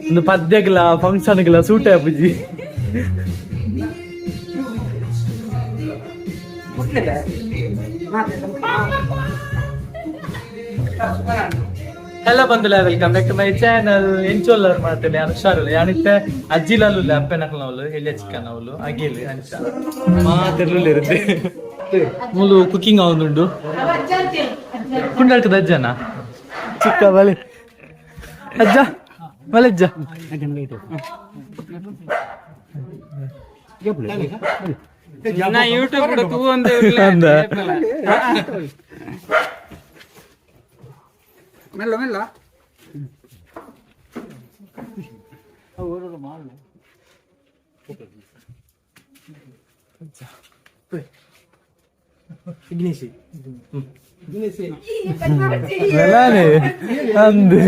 ಒಂದು ಪದ್ಯಗ್ಲ ಫಂಕ್ಷನ್ಗ್ಲ ಸೂಟ್ ಆಪುಜಿ. ಹಲೋ ಬಂದುಲ, welcome back to my channel. ಎಂಚೋಲ್ಲರ್ ಮಾತೇನೆ ಯಾನು ಹುಷಾರುಲ್ಲ ಯಾನಿತ್ತೆ ಅಜ್ಜಿಲಲ್ಲುಲ್ಲ ಅಪ್ಪೆನಕ್ಲನವಲು ಎಳ್ಯ ಚಿಕ್ಕನವಲು ಅಗಿಲ್ ಅಂಚ ಮಾತೆರ್ಲುಲ್ಲ ಇರುತ್ತೆ. ಮೂಲು ಕುಕಿಂಗ್ ಆವೊಂದುಂಡು. ಕುಂಡಲ್ಕದ ಅಜ್ಜನ ಚಿಕ್ಕ ಬಲೆ ಅಜ್ಜ ಬಲೆಜ್ಜ. ಯೂಟ್ಯೂಬ್ ತೂ ಅಂತ. ಅಂದ. ಮೆಲ್ಲ ಮೆಲ್ಲ. ವಿಘ್ನೇಶಿ ಮೆಲಾನೆ ಅಂದು.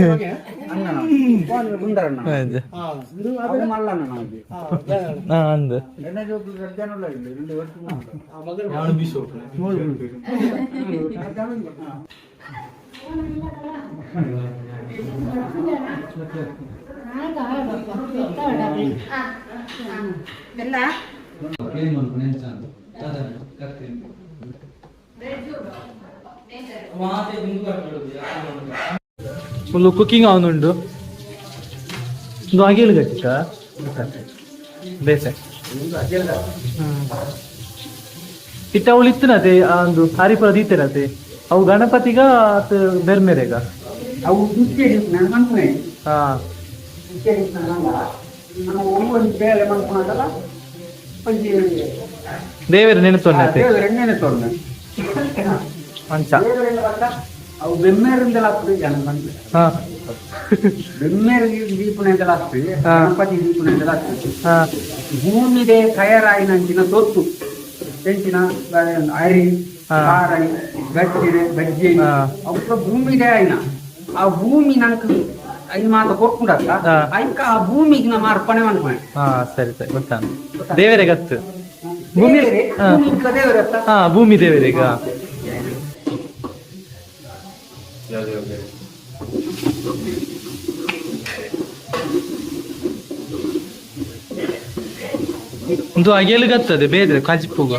ಅಜ್ಜ. ಹಾ, ಅಂದು. ಫುಲ್ ಕುಕಿಂಗ್ ಅವನುಂಡು. ಒಂದು ಅಗೇಲು ಗಟ್ಟಿಕ ಬೇಸೆ ಇತ್ತ ಅವಳು ಇತ್ತನತೆ ಒಂದು ಹರಿಪುರ ದೀತೆನತೆ ಅವು ಗಣಪತಿಗ ಅತ್ ಬೆರ್ಮೆರೆಗ. ಅವು ನಾನು ಮನ್ಪುನೆ. ಹಾ. ನಮ್ಮ ಒಂಜಿ ಬೇಲೆ ಮನ್ಪುನದಲ್ಲ ಒಂಜಿ. ದೇವೇರ ನೆನಪೊನ್ನತೆ. ದೇವರೆಣ್ಣೆನೆ ತೊಂದೆ. ಅಂಚ. ದೇವರೆಣ್ಣ ಬತ್ತ ಅವು ಬೆಮ್ಮೇರಿಂದಲ ಆಗ್ತದೆ ಜನ ಬಂದ್ರೆ. ಹಾ. ಬೆಮ್ಮೇರು ದೀಪನೆಂದಲ ಆಗ್ತದೆ. ಹಾ. ಗಣಪತಿ ದೀಪನೆಂದಲ ಆಗ್ತದೆ. ಹಾ. ಭೂಮಿದೆ ತಯಾರಾಯಿನಂಚಿನ ಸೊತ್ತು ಎಂಚಿನ ಅರಿ, ಹಾ. ಕಾರೈ, ಗಜ್ಜಿರೆ ಗಜ್ಜೆ. ಹಾ. ಅವು ಭೂಮಿದೆ ಆಯ್ನ ಆ ಭೂಮಿ ನಂಗೆ ಐನ್ ಮಾತ ಕೊಟ್ಕೊಂಡಕ್ಕ. ಹಾ. ಐಕ ಆ ಭೂಮಿಗೆ ನಮ್ಮ ಅರ್ಪಣೆ ಮನ್ಪುನೆ. ಹಾ, ಸರಿ ಸರಿ, ಗೊತ್ತಾನ ದೇವರೇ ಗತ್ತು ಭೂಮಿ. ದೇವರೇ, ಹಾ. ಭೂಮಿಗೆ ದೇವರತ್ತ. ಹಾ, ಭೂಮಿ ದೇವರೇಗ. ಒಂದು ಅಗೆಲು ಗತ್ತದೆ ಬೇದ್ರೆ ಕಾಜಿಪುಗ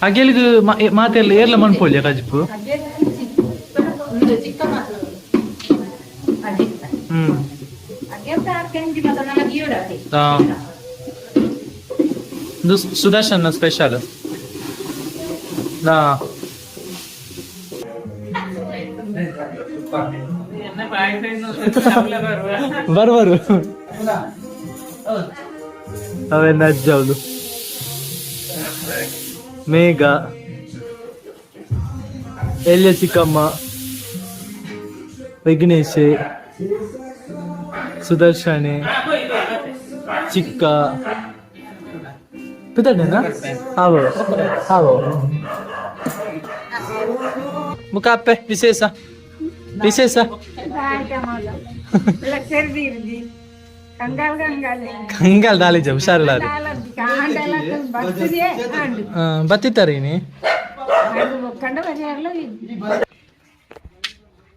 ಅಗೆಲಿಗೆ ಮಾತೆಲ್ಲ ಏರ್ಲ ಮನ್ಪೊಳ್ಳಿಯ ಕಾಜಿಪು. ಹ್ಮ್. ಹಾ, ಇದು ಸುದರ್ಶನ್ ಸ್ಪೆಷಲ್. ಹಾ, ಬರುವರು ಅವೆಲ್ಲ ಅಜ್ಜವಳು ಮೇಘ ಎಲ್ಯ ಚಿಕ್ಕಮ್ಮ, ವಿಘ್ನೇಶ್, ಸುದರ್ಶನೆ, ಚಿಕ್ಕ ಪಿತಣ್ಣನ ಆವೋ ಆವೋ ಮುಖಾಪ್ಪೆ ವಿಶೇಷ ವಿಶೇಷ. ಕಂಗಾಲ್ ದಾಲಿಜ ಹುಷಾರಿಲ್ಲ. ಬತ್ತಿತ್ತಾರೀನಿ.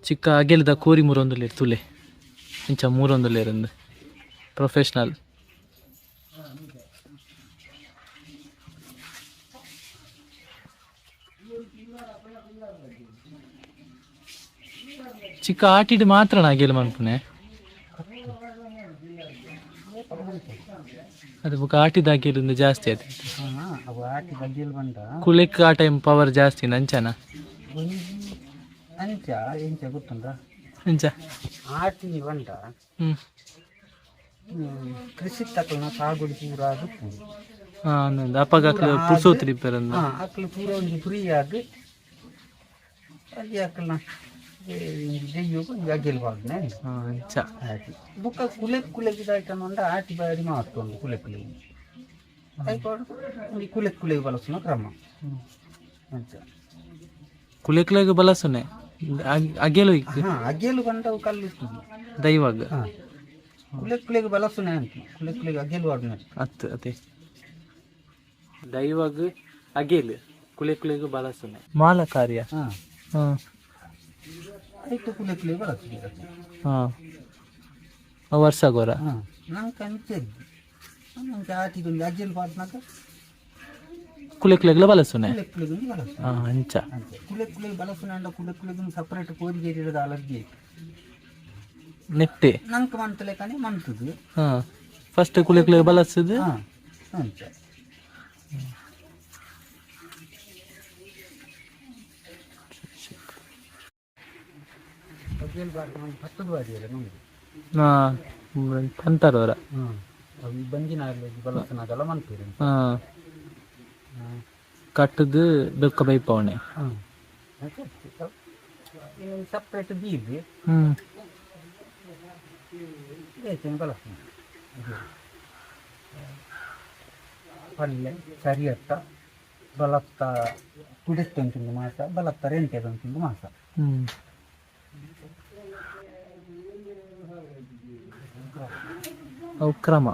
ಚಿಕ್ಕ ಅಗೆಲದ ಕೋರಿ ಮೂರೊಂದುಲ್ಲೇರು ತುಲೆ ಇಂಚ ಮೂರೊಂದುಲ್ಲೇರಂದು ಪ್ರೊಫೆಷನಲ್. ಚಿಕ್ಕ ಆಟಿಡ್ ಮಾತ್ರ ಅಗೆಲ್ ಮನ್ಪುನೆ ಅದು ಬೊಕ ಆಟಿದ ಅಗೆಲಿಂದ ಜಾಸ್ತಿ ಆಯ್ತು. ಅವು ಆಟಿ ಬಗ್ಗೆಲ್ ಬಂದ. ಕುಲೆಕ್ ಆ ಟೈಮ್ ಪವರ್ ಜಾಸ್ತಿ ನಂಚನ. ಅಂಚ ಎಂಚ ಗೊತ್ತುಂಟ? ಅಂಚ. ಆಟಿ ಬಂದ. ಹ್ಮ್. ಕೃಷಿ ತಕ್ಕನ ಸಾಗುಡಿ ಪೂರ ಗೊತ್ತುಂಟು. ಹಾ, ಒಂದೊಂದು ಅಪ್ಪಗ ಪುರ್ಸೋತ್ರಿ ಪೆರಂದು. ಹಾ, ಅಕ್ಲು ಪೂರ ಒಂಜಿ ಫ್ರೀ ಆದ್ ಅಲ್ಲಿ ಅಕ್ಲ್ನ ದೆಯ್ಯೋಗು ಒಂಜಿ ಅಗೆಲ್ ಪಾಡ್ನೆ. ಹಾ, ಅಂಚ. ಆಟಿ ಬೊಕ್ಕ ಕುಲೆ ಕುಲೆಗ್ ದಾಯ್ತಂಡ ಆಟಿ ಬಾರಿ ಮಹತ್ವ ಉಂಡು ಕುಲೆ ಕುಲೆ ಐಕ್ ಒಂಜಿ ಕುಲೆ ಕುಲೆಗ್ ಬಳಸುನ ಕ್ರಮ ಅಂಚ. ಕುಲೆಕ್ಲೆಗ್ ಬಲಸುನೆ ಅಗೆಲು ಇಕ್. ಹಾ, ಅಗೆಲು ಬಂದವು ಕಲ್ಲು ಇರ್ತದೆ. ದೈವಾಗ. ಹಾ, ಕುಲೆ ಕುಲೆಗ್ ಬಳಸುನೆ ಅಂತ ಕುಲೆ ಕುಲೆಗ್ ಅಗೆಲು ವಾಡುನೆ. ಅತ್ತು ಅದೇ ದೈವಗ್ ಅಗೆಲ್ ಕುಲೆ ಕುಲೆಗ್ ಬಲಸುನೆ ಮಾಲ ಕಾರ್ಯ. ಹಾ. ಹಾ. ಐಟ್ ಕುಲೆ ಕುಲೆ ಬಳಸುದು. ಹಾಂ, ವರ್ಷ ಗೊರ. ಹಾಂ, ನಂಗೆ ಅಂಚೆ ನಂಗೆ ಆಟಿಗೊಂದು ಅಜ್ಜಲ್ ಪಾಡ್ನಾಗ. ಕುಲೆ ಕುಲೆಗ್ಲ ಬಲಸುನೆ. ಕುಲೆ ಕುಲೆಗೊಂದು ಬಳಸು. ಹಾಂ, ಅಂಚ. ಅಂಚೆ ಕುಲೆ ಕುಲೆ ಬಳಸುನಾಂಡ ಕುಲೆ ಕುಲೆಗೊಂದು ಸಪ್ರೇಟ್ ಕೋರಿಗೆ ಇಡೋದು ಅಲರ್ಜಿ. ನೆಟ್ಟೆ. ನಂಗೆ ಮಂತಲೆಕನೆ ಮಂತದು. ಹಾಂ, ಫಸ್ಟ್ ಕುಲೆ ಕುಲೆ ಬಲಸುದು. ಹಾಂ, ಅಂಚೆ. ಅಜ್ಜಲ್ ಬಾರ್ದು ಒಂದು ಪತ್ತದ ಬಾರಿಯಲ್ಲ ನಮ್ದು. ಹಾಂ, ಅಂತಾರವರ. ಹ್ಞೂ, ಅವು ಬಂಜಿನ ಬಲಸುನಾಗೆಲ್ಲ ಮಂತೀರಿ. ಹಾಂ, ಕಟ್ಟದು ಬೆಕ್ಕ ಬೈಪವಣೆ. ಹಾಂ, ಇನ್ನೊಂದು ಸಪ್ರೇಟ್ ಬೀದಿ. ಬೇಚನೆ ಬಳಸ್ತೀನಿ ಪಲ್ಯ ಸರಿಯತ್ತ ಬಲತ್ತ ಕುಡಿಸ್ತೊಂದು ಮಾಸ ಬಲತ್ತ ರೆಂಟೆದೊಂದು ಮಾಸ. ಅವು ಕ್ರಮ.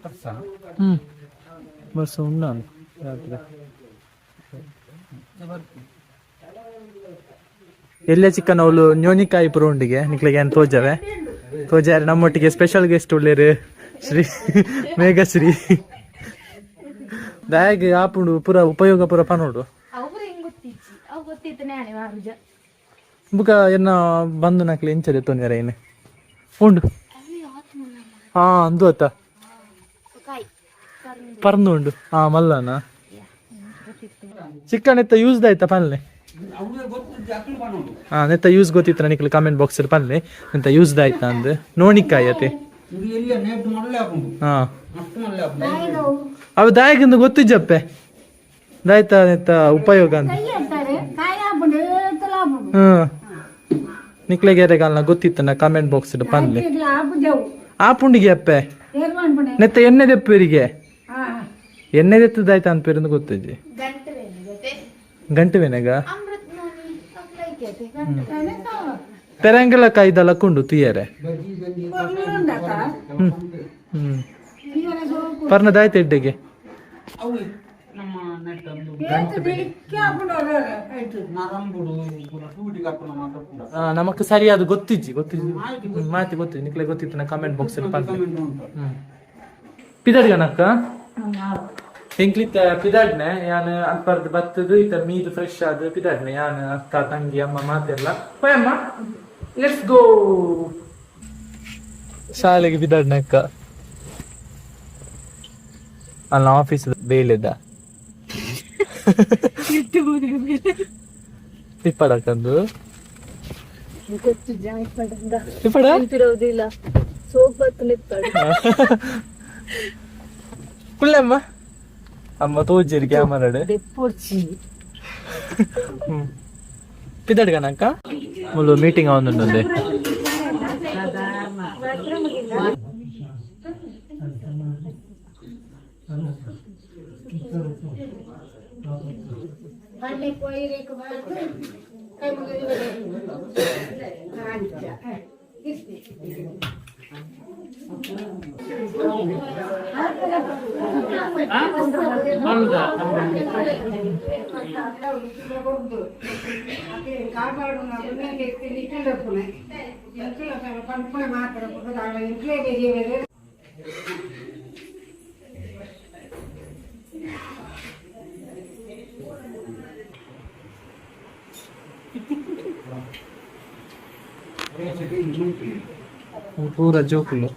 ವರ್ಷ. ವರ್ಷ ಉಂಡ. ಎಲ್ಲೇ ಚಿಕ್ಕನ ಅವಳು ನ್ಯೋನಿಕಾಯಿ ಪುರ ಉಂಡಿಗೆ ನಿಕ್ಲಿಗೆ ಏನು ತೋಜವೆ ತೋಜಾರೆ. ನಮ್ಮೊಟ್ಟಿಗೆ ಸ್ಪೆಷಲ್ ಗೆಸ್ಟ್ ಉಳ್ಳೇರು ಶ್ರೀ ಮೇಘಶ್ರೀ. ದಾಯಗ್ ಆಪುಂಡು ಪೂರ ಉಪಯೋಗ ಪೂರ ಪನೋಡು. ಅವು ಹೆಂಗ್ ಗೊತ್ತಿಜ್ಜಿ, ಅವು ಗೊತ್ತಿತ್ತು ನಾನೇ ಮಾರುಜ. ಬುಕ ಎನ್ನ ಬಂದು ನಕ್ಲೆ ಎಂಚದೆ ತೊಂದರೆ ಏನು ಉಂಡು. ಹಾ, ಅಂದು ಅತ್ತ. ಕಾಯಿ. ಪರ್ದು ಉಂಡು. ಹಾ, ಮಲ್ಲನ ಚಿಕ್ಕನ್ ಎತ್ತ ಯೂಸ್ ಆಯ್ತಾ ಪನ್ಲೆ. ಹಾ, ನೆತ್ತ ಯೂಸ್ ಗೊತ್ತಿತ್ತ ನಿಕ್ಲೆ ಕಾಮೆಂಟ್ ಬಾಕ್ಸ್ ಪನ್ಲೆ, ಎಂತ ಯೂಸ್ ಆಯ್ತಾ ಅಂದ್. ನೋಣಿಕಾಯಿ ಅತೆ. ಇದು ಎಲ್ಲ ನೆಟ್ ಮಾಡಲೇ ಆಪುಂಡು. ಹಾ. ಮಸ್ತ್ ಮಾಡಲೇ ಆಪುಂಡು. ಅವು ದಾಯಗಿಂದ ಗೊತ್ತಿಜ್ಜಪ್ಪೆ ದಾಯ್ತ ನೆತ್ತ ಉಪಯೋಗ ಅಂತ. ಹ್ಮ್, ನಿಕ್ಲೆಗೆ ಎರೆಗಾಲ್ನ ಗೊತ್ತಿತ್ತನ ಕಾಮೆಂಟ್ ಬಾಕ್ಸ್ ಪನ್ಲೆ. ಆಪುಂಡಿಗೆ ಅಪ್ಪೆ ನೆತ್ತ ಎಣ್ಣೆ ದೆಪ್ಪರಿಗೆ ಎಣ್ಣೆ ದೆತ್ತದಾಯ್ತ ಅನ್ಪೇರಿಂದ ಗೊತ್ತಿಜ್ಜಿ. ಗಂಟೆ ಬೇನೆ. ಗಂಟೆ ಬೇನೆಗ. ಅಮೃತ್ ನೋನಿ ಅಪ್ಲೈಕೇತೆ ಗಂಟೆ. ಪೆರಂಗಲ ಕಾಯ್ದಲ್ಲ ಕುಂಡು ತುಯ್ಯರೆ. ಹ್ಮ್ ಹ್ಮ್ ಪರ್ನದಾಯ್ತು ಎಡ್ಡೆಗೆ. ಅವು ನಮ್ಮ ನೆಟ್ ಒಂದು ನರಂಬುಡು ಪೂರ ಟೂಟಿ ಕಪ್ಪುನ ಮಾತ್ರ ಪೂರ. ನಮಕ್ ಸರಿಯಾದ ಗೊತ್ತಿಜ್ಜಿ ಗೊತ್ತಿಜ್ಜಿ ಮಾತಿ ಗೊತ್ತಿಜ್ಜಿ. ನಿಕ್ಲೆ ಗೊತ್ತಿತ್ತು ಕಾಮೆಂಟ್ ಬಾಕ್ಸ್ ಅಲ್ಲಿ ಪನ್ಲೆ. ಹ್ಮ್, ಪಿದಾಡ್ಗನಕ್ಕ ಎಂಕ್ಲಿತ್ತ ಪಿದಾಡ್ನೆ ಯಾನ್ ಅಲ್ಪರ್ದ್ ಬತ್ತದು ಇತ್ತ ಮೀದು ಫ್ರೆಶ್ ಆದ್ ಪಿದಾಡ್ನೆ ಯಾನ್ ಅಕ್ಕ ತಂಗಿ ಅಮ್ಮ ಮಾತೆಲ್ಲ. ಅಮ್ಮ, let's go ಶಾಲೆಗೆ ಪಿದಾಡ್ನೆ ಅಕ್ಕ. ಅಲ್ಲ, ಆಫೀಸ್ ಬೇಲೆದ ಇಪ್ಪಡಕ್ಕಂದು ಇಪ್ಪಡ. ಇರೋದಿಲ್ಲ, ಸೋಪ್ ಬತ್ತು ನಿಪ್ಪಡು. ಕುಳ್ಳಮ್ಮ ಅಮ್ಮ ತೋಜಿರಿ ಕ್ಯಾಮರಾಡ್. ದೆಪ್ಪೊಡ್ಚಿ. ಪಿದಾಡ್ಗನಕ್ಕ ಮುಲು ಮೀಟಿಂಗ್ ಅವನುಂಡೆ. ಪೂರ ಜೋಕುಲು.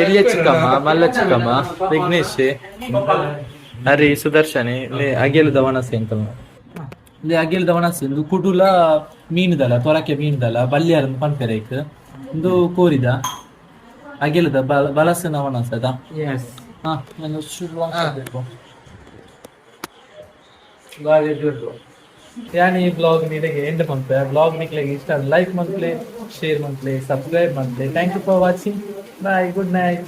ಎಲ್ಲಿಯ ಚಿಕ್ಕಮ್ಮ, ಮಲ್ಲ ಚಿಕ್ಕಮ್ಮ, ವಿಘ್ನೇಶ್, ಹರಿ, ಸುದರ್ಶನಿ. ಲೇ ಅಗೆಲದ ವನಸೆ ಎಂಕಲ್ನ. ಲೇ ಅಗೆಲದ ವನಸೆ ಇಂದು ಕುಡುಲ ಮೀನುದಲ್ಲ, ತೊರಕೆ ಮೀನುದಲ್ಲ, ಬಲ್ಯಾರ ಪನ್ಪೆರೈಕ್. ಇಂದು ಕೋರಿದ ಅಗೆಲದ ಬಲಸಿನ ವನಸದ. ಎಸ್. ಹಾ, ನಾನು ಶುರು ಬೇಕು. ಯಾನ್ ಈ ಬ್ಲಾಗ್ ನಿಮಗೆ ಎಂಡ್ ಮನ್ಪೆ. ಬ್ಲಾಗ್ ನಿಕ್ಲೆಗ್ ಇಷ್ಟ ಲೈಕ್ ಮನ್ಪ್ಲೆ, ಶೇರ್ ಮನ್ಪ್ಲೆ, ಸಬ್ಸ್ಕ್ರೈಬ್ ಮನ್ಪ್ಲೆ. Thank you for watching. Bye, good night.